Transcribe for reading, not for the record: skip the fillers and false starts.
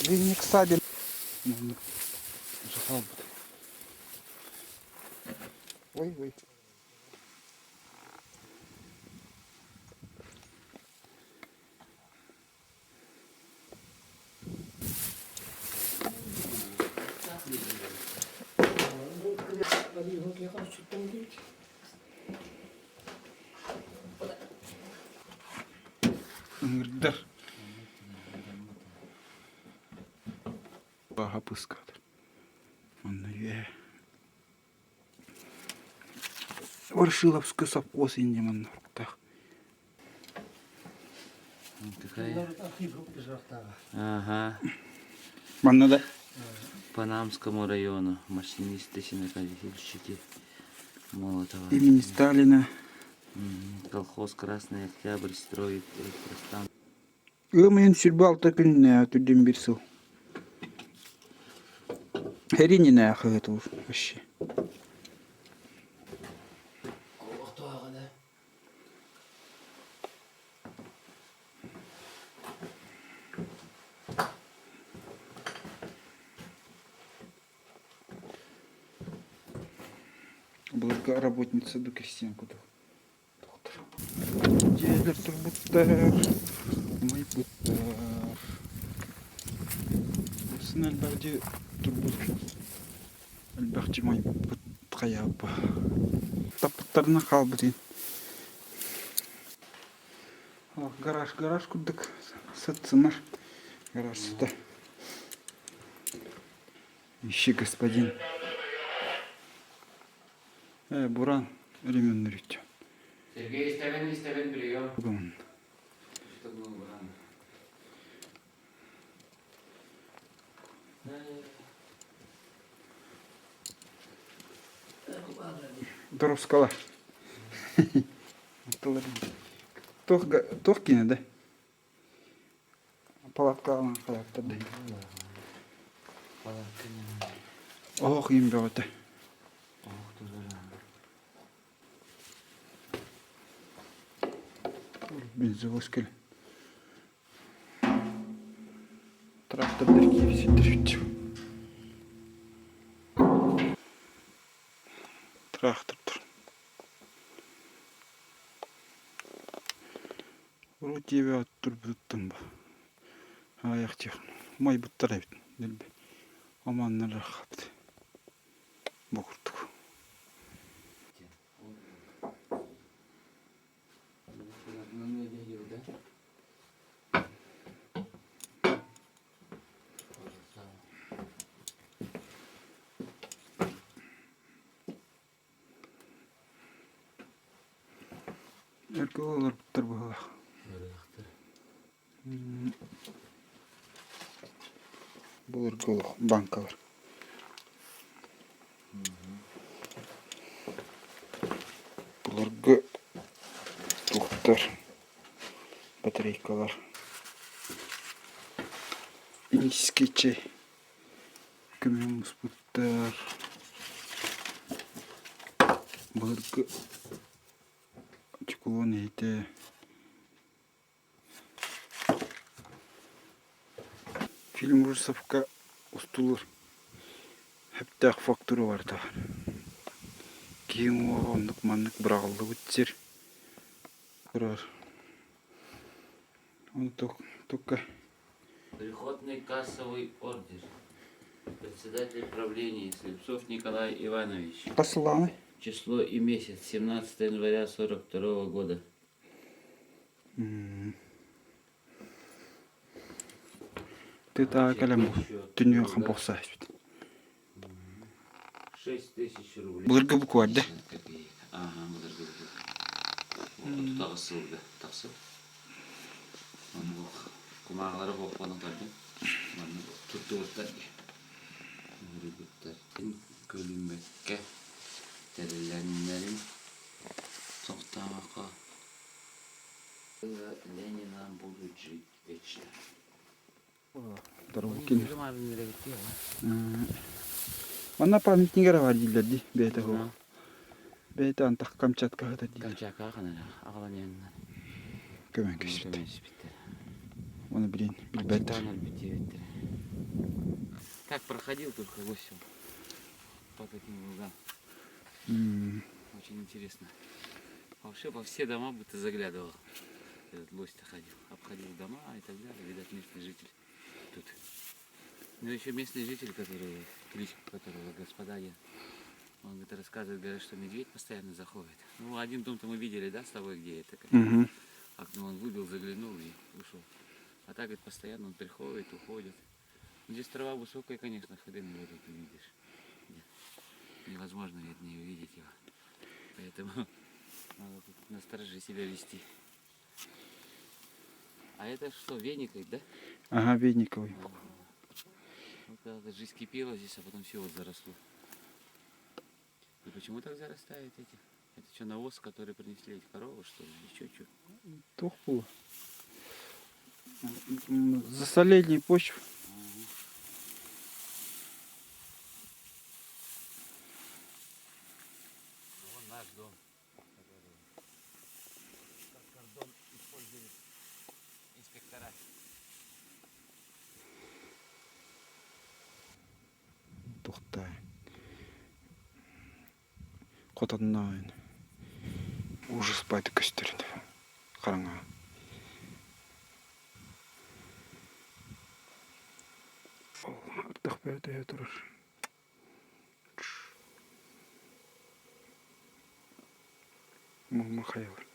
Винник Сабин. Хаалбыт. Ой, ой. Ыҥырдар. Баһа пыскаат. Онно үөһэ. Ворошиловскай совхоз инньэ манна уруктаах. Ага. Манна да? Панамскому району машинисты синокосильщики Молотова. Имени Сталина. Колхоз Красный Октябрь строит электростанцию. Ыам ыйын 26 күн түрдүн бир сыл. Эрининэ хаһыатылыр вообще. Былыргы работница ду крестьян кудук. Дьиэлэр турбуттар, умайбыттар. Сын элбэх дьиэ турбут, элбэх дьиэ умайбыт хайааппа. Таппыттарынан хаалбыт иһин. Гараж, гараж курдук сыт-сымар гараж сыта. Ищи господин. Э, Буран өрөмүөннүрүччү. Сергей истэбин, истэбин, прием. Бүгүн. Что был Буран? Доровскала. Туох туох киинэ да? Палаткалаан хараактар да. Оһох иин бөҕөтө. Бензовоз кэлэн. Трактордар киирситтэр Трактордар. Урут дьиэбэ турбутуттан ба аҕыйах умайбыттар эбит дэлби омооннор хаппыт бу курдук. Эргэ олорбуттар быһыылаах. Былыргы олох банкалар. Былыргы туохтар, батарейкалар. Индийский чэй. Көмүһү муспуттар. Былыргы чоколуон иһитэ. Фильм ужасовка устулуур сөптөөх фактура барыта баар. Киһи уҥуоҕа оннук маннык быраҕыллыбыт сир турар. Ону только Приходный кассовый ордер. Председатель правления Слепцов Николай Иванович. Посыланый. Число и месяц 17 января 42 года. Ты так кэлэн түнүө хампохса 6 тысяч рублей. Былыргы букварь да? Ага, былыргы букварь. Тутаҕыс сылга тахсып. Кумааҕылары буохпанан көрдүм. Манна туттубуттар Ыҥырбыттар. Көлүммэккэ тэрилэннэрин тохтообокко Ленина будут жить вечно. Манна памятнигар бар дииллэр дии бэйэтэ суох. Бэйэтэ антах Камчаткаҕа дии. Камчаткаҕа ханара аҕалан Көмөн кэспиттэр. Оны билин билбэттэр. Аччыктаан өлбүт диэбиттэрэ. Так проходил только лось он по таким лугам. Очень интересно. Вообще во все дома будто заглядывал. Этот лось-то ходил. Обходил дома и так далее. Видать, местный житель тут. Ну, еще местный житель, который, кличка которого господа, он говорит, рассказывает, говорит, что медведь постоянно заходит. Ну, один дом-то мы видели, да, с тобой, где это? Угу. Окно он выбил, заглянул и ушел. А так, говорит, постоянно он приходит, уходит. Ну, здесь трава высокая, конечно, хрен его тут увидишь. Невозможно, ведь, не увидеть его. Поэтому надо тут настороже себя вести. А это что, веник, да? Ага, вениковый. Ага. Вот когда жизнь кипела здесь, а потом все вот заросло. И почему так зарастают эти? Это что, навоз, который принесли эти коровы, что ли? Или что, что? Туох было. Засоление почв. Вон наш дом. Который как кордон используют инспектора. Тухтай. Хотонноон. Ужас байды көстөр. Хараҥа. Ардах бөтө турар. Мухаил.